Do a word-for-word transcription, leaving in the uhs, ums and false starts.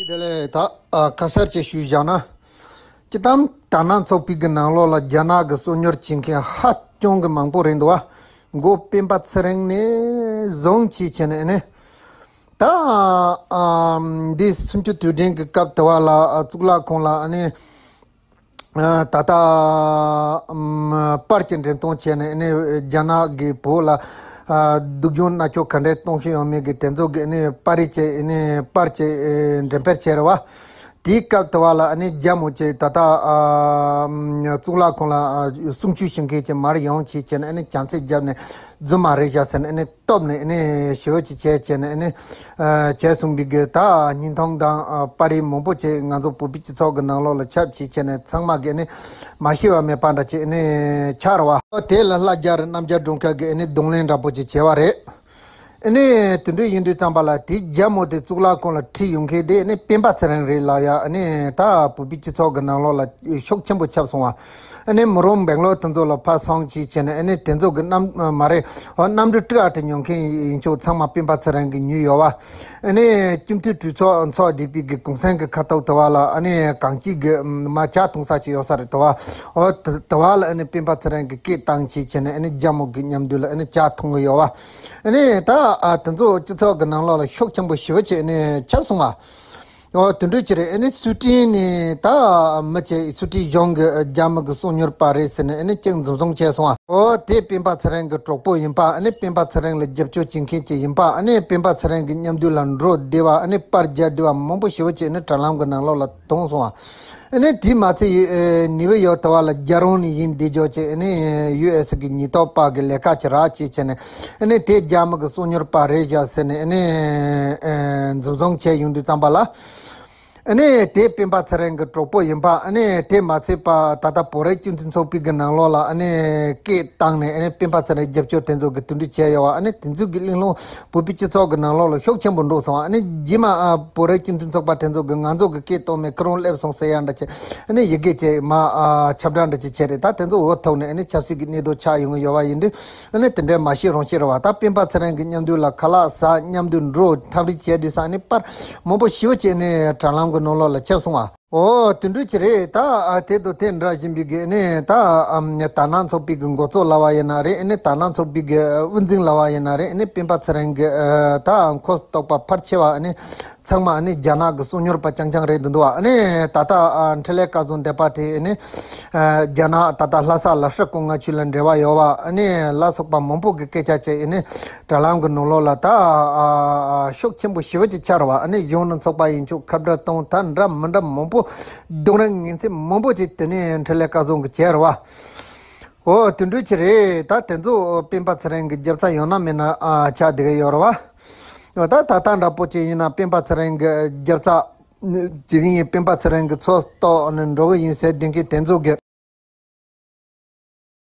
དེ་ལས་ད་ཨ་ཁ་གསལ་ཅིག་ཞུས་བཞག་ན། སྤྱིར་བཏང་དར་ནག་ཚོགས་པའི་གི་ནང་ལོགས་ལ་རྒྱ་ནག་གི་སོ་ཉུལ་བྱེད་མཁན་ཧ་ཅང་གི་མང་པོ་རེད་འདུག་བ། མགོ་སྤེན་པ་ཚེ་རིང་ནས་བཟུང་བྱས་བྱས་ནས་ནི། ད་ཨ་འདི་སུམ་ཅུ་དུས་དྲན་གྱི་སྐབས་དེ་བ་ལ་ཨ་གཙུག་ལག་ཁང་ལ་ཨ་ནི། ཨ་ད་ལྟ་ཨམ་པར་གྱི་འགྲེམས་སྟོན་བྱས་ནས་ཨ་ནི་རྒྱ་ནག་གི་བོད་ལ་ཨ་སྡུག་སྦྱོང་མནར་གཅོད་ག་འདྲས་གཏོང་བཞིན་ཡོད་མེད་ཀྱི་དེ་ཚོ་གི་ཨ་ནི་པར་རིས་བཅས་ཨ་ནི་པར་གྱི་ཨེ་འགྲེམས་སྤེལ་བྱས་རེད་བ། དེའི་སྐབས་དེ་བ་ལ་ཨ་ནི་རྒྱ་མོ་གྱིས་ད་ལྟ་ཨ་ཨམ་གཙུག་ལག་ཁང་ལ་ཨ་གསུང་ཆོས་ཞུ་མཁན་གྱི་མར་ཡོང་བྱས་བྱས་ནས་ཨ་ནི་བྱམས་བརྩེ་བརྒྱབ་ནས་རྫུན་མ་རེད་བཞག་ཟེར་ནས་ཨ་ནི། སྟོབས་ནས་ཨ་ནི་ཞེ་པོ་ཅིག་བྱས་བྱས་ནས་ཨ་ནི་ཨ་བྱས་སོང་བའི་གི་ད་བརྙན་ཐུང་དང་ཨ་པར་རིས་མང་པོ་ཅིག་ང་ཚོ་བོད་པའི་སྤྱི་ཚོགས་ཀྱི་ནང་ལོགས་ལ་ཁྱབ་བྱས་བྱས་ནས་ཚང་མ་གི་ཨ་ནི་མ་ཤེས་པ་མེད་པ་འདྲ་ཅིག་ཨ་ནི་ཆགས་རེད་བ། དེ་ལ་ལྷ་རྒྱ་རི་རྣམ་རྒྱལ་སྒྲོལ་དཀར་གྱིས་ཨ་ནི་གདོང་ལེན་འདྲ་པོ་ཅིག་བྱས་པ་རེད། ཨ་ནི་དེ་འདྲ་ཡིན་དུས་ཙམ་པ་ལ་དེ་རྒྱ་མོ་དེ་གཙུག་ལག་ཁང་ལ་ཁྲིད་ཡོང་མཁན་དེ་ཨ་ནི་སྤེན་པ་ཚེ་རིང་རེད་ལབ་ཡ་ཨ་ནི་ད་བོད་པའི་སྤྱི་ཚོགས་ཀྱི་ནང་ལོགས་ལ་ཤུགས་ཆེན་པོ་ཁྱབ་སོང་བ། ཨ་ནི་མི་རོ་སྦེང་ལོར་དེ་ཚོ་ལ་ཕར་སོང་བྱས་བྱས་ནས་ཨ་ནི་དེ་ཚོ་གི་གནམ་མ་རེད་གནམ་གྲུ་སྤྲུག་ཨ་ཏི་ཉོ་མཁན་ཡིན་ཆོག་ཚང་མ་སྤེན་པ་ཚེ་རིང་གིས་ཉོས་ཡོད་བ། ཨ་ནི་སྤྱི་འཐུས་གྲོས་ཚོགས་འཚོགས་བསྡད་པའི་གི་གུང་སེང་གི་ཁ་ཐུག་དེ་བ་ལ་ཨ་ནི་གངས་སྐྱིད་གི་མ་ཇ་འཐུང་ས་ཅིག་ཡོད་ས་རེད་དེ་བ། འོ་དེ་དེ་བ་ལ་ཨ་ནི་སྤེན་པ་ཚེ་རིང་གིས་སྐད་བཏང་བྱས་བྱས་ནས་ཨ་ནི་རྒྱ་མོ་གི་མཉམ་དུ་ལ་ཨ་ནི་ཇ་འཐུང་གི་ཡོད་བ། ཨ་ནི་ད་ཨ་དེ་ཚོ་སྤྱི་ཚོགས་གི་ནང་ལོགས་ལ་ཤུགས་ཆེན་པོ་ཞེ་པོ་ཅིག་ཨ་ནི་ཁྱབ་སོང་བ། ཨོ་དེ་འདྲ་ཅིག་རེད། ཨ་ནི་སུའུ་ཏན་ནས་ད་མི་བྱེད་སུའུ་ཏན་གཞུང་གི་རྒྱ་མི་གི་སོ་ཉུལ་པ་རེད་ཟེར་ནས་ཨ་ནི་གཅིག་འཛིན་བཟུང་བྱས་སོང་བ། ཨོ་དེ་སྤེན་པ་ཚེ་རིང་གི་གྲོགས་པོ་ཡིན་པ། ཨ་ནི་སྤེན་པ་ཚེ་རིང་ལ་རྒྱབ་སྐྱོར་བྱེད་མཁན་ཅིག་ཡིན་པ། ཨ་ནི་སྤེན་པ་ཚེ་རིང་གི་མཉམ་དུ་ལ་འགྲོ་བདེ་བ་ཨ་ནི་པར་རྒྱག་བདེ་བ་མང་པོ་ཞེ་པོ་ཅིག་ཨ་ནི་དྲ་ལམ་གི་ནང་ལོགས་ལ་བཏང་སོང་བ། ཨ་ནི་དེ་མ་ཚད་ཡི་ཨེ་ནིའུ་ཡོག་དེ་བ་ལ་རྒྱལ་རོང་ནས་ཡིན་བསྡད་ཆོག་ཅིག་ཨ་ནི་ཡུ་ཨེ་སི་གི་ཉེན་རྟོག་པ་གི་ལས་ཀ་ཅིག་རག་བྱས་བྱས་ནས་ཨ་ནི་དེ་རྒྱ་མི་གི་སོ་ཉུལ་པ་རེད་བཞག་ཟེར་ནས་ཨ་ནི་ཨེ་འཛིན་བཟུང་བྱས་ཡོང་དུས་ཙམ་པ་ལ། ཨ་ནི་དེ་སྤེན་པ་ཚེ་རིང་གི་གྲོགས་པོ་ཡིན་པ། ཨ་ནི་དེ་མ་ཚད་པ་ད་ལྟ་བོད་རིགས་སྤྱི་མཐུན་ཚོགས་པའི་གི་ནང་ལོགས་ལ་ཨ་ནི་སྐད་བཏང་ནས་ཨ་ནི་སྤེན་པ་ཚེ་རིང་རྒྱབ་སྐྱོར་དེ་ཚོ་གི་དེ་འདྲ་བྱས་ཡོད་བ། ཨ་ནི་དེ་ཚོ་གི་གླེང་སློང་བོད་པའི་སྤྱི་ཚོགས་གི་ནང་ལོགས་ལ་ཤུགས་ཆེན་པོ་འགྲོ་སོང་བ། ཨ་ནི་རྗེས་མ་ཨ་བོད་རིགས་སྤྱི་མཐུན་ཚོགས་པ་དེ་ཚོ་གི་ང་ཚོ་གི་སྐད་གཏོང་མེད་ཁོ་རང་སླེབས་སོང་ཟེར་ཡ་འདྲ་བྱས། ཨ་ནི་ཡི་གེ་བྱས་མ་ཨ་ཁྱབ་བསྒྲགས་འདྲ་བྱས་བྱས་རེད། ད་དེ་ཚོ་འོ་ཐུག་ནས་ཨ་ནི་ཆབ་སྲིད་ཀྱི་གནས་སྟངས་ཆགས་ཡོང་གི་ཡོད་བ་ཡིན་དུས། ཨ་ནི་དེ་འདྲའི་མ་ཤེས་རང་ཤེས་རེད་བ། ད་སྤེན་པ་ཚེ་རིང་གི་མཉམ་དུ་ལ་ཁ་ལག་ཟ་མཉམ་དུ་འགྲོ་འཐབ་རེས་བྱས་དུས་ས་ཨ་ནི་པར་མང་པོ་ཞེ་པོ་བྱས་ནས་དྲ་ལམ་གྱི་ནང་ལོགས་ལ་ཁྱབ་སོང་བ། ཨོ་དེ་འདྲ་ཅིག་རེད། ད་ཨ་དེ་དང་དེ་འདྲ་བཞིན་པའི་གི་ཨ་ནི་ད་ཨམ་དར་ནག་ཚོགས་པའི་གི་འགོ་གཙོ་ལབ་པ་ཡིན་ན་རེད། ཨ་ནི་དར་ནག་ཚོགས་པའི་གི་དབུ་འཛིན་ལབ་པ་ཡིན་ན་རེད། ཨ་ནི་སྤེན་པ་ཚེ་རིང་གི་ཨ་ད་ཁོ་སྟོབས་པ་ཕལ་ཆེ་བ་ཨ་ནི། ཚང་མ་ནི་རྒྱ་ནག་གི་སོ་ཉུལ་པ་རྐྱང་རྐྱང་རེད་འདུག་བ། ཨ་ནི་ད་ལྟ་ཨ་འཕྲིན་ལས་སྐལ་བཟང་སྡེ་པ་དེ་ནི་ཨ་རྒྱ་ནག་ད་ལྟ་ལྷ་ས་ལ་ཧྲི་ཀོང་ང་ཆུ་ལ་འབྲེལ་བ་ཡོད་བ། ཨ་ནི་ལ་སོགས་པ་མང་པོ་གི་སྐད་ཆ་བྱས། ཨ་ནི་དྲ་ལམ་གི་ནང་ལོགས་ལ་ད་ཨ་ཤུགས་ཆེན་པོ་ཞེ་པོ་ཅིག་ཆགས་རེད་བ། ཨ་ནི་གཞུང་ནས་ཚོགས་པ་ཡིན་ཆོག་ཁ་བརྡ་གཏོང་ཐབས་འདྲ་མི་འདྲ་མང་པོ་རྡུང་རེས་ངན་ཚད་མང་པོ་ཅིག་དེ་ནི་འཕྲིན་ལས་སྐལ་བཟང་གི་བྱས་རེད་བ། ཨོ་དེ་འདྲ་ཅིག་རེད། ད་དེ་ཚོ་སྤེན་པ་ཚེ་རིང་གི་རྒྱབ་རྩ་ཡོད་ན་མེད་ན་ཨ་ཆགས་བསྡད་ཀྱི་ཡོད་རེད་བ། ད་ད་ལྟ་འདྲ་པོ་ཅིག་ཡིན་ན་སྤེན་པ་ཚེ་རིང་གི་རྒྱབ་རྩ་ཇི་ཡིན་སྤེན་པ་ཚེ་རིང་གི་ཚོགས་གཏོགས་ནས་འགྲོ་གི་ཡིན་ཟེར་བསྡད་མཁན་དེ་ཚོ་གི་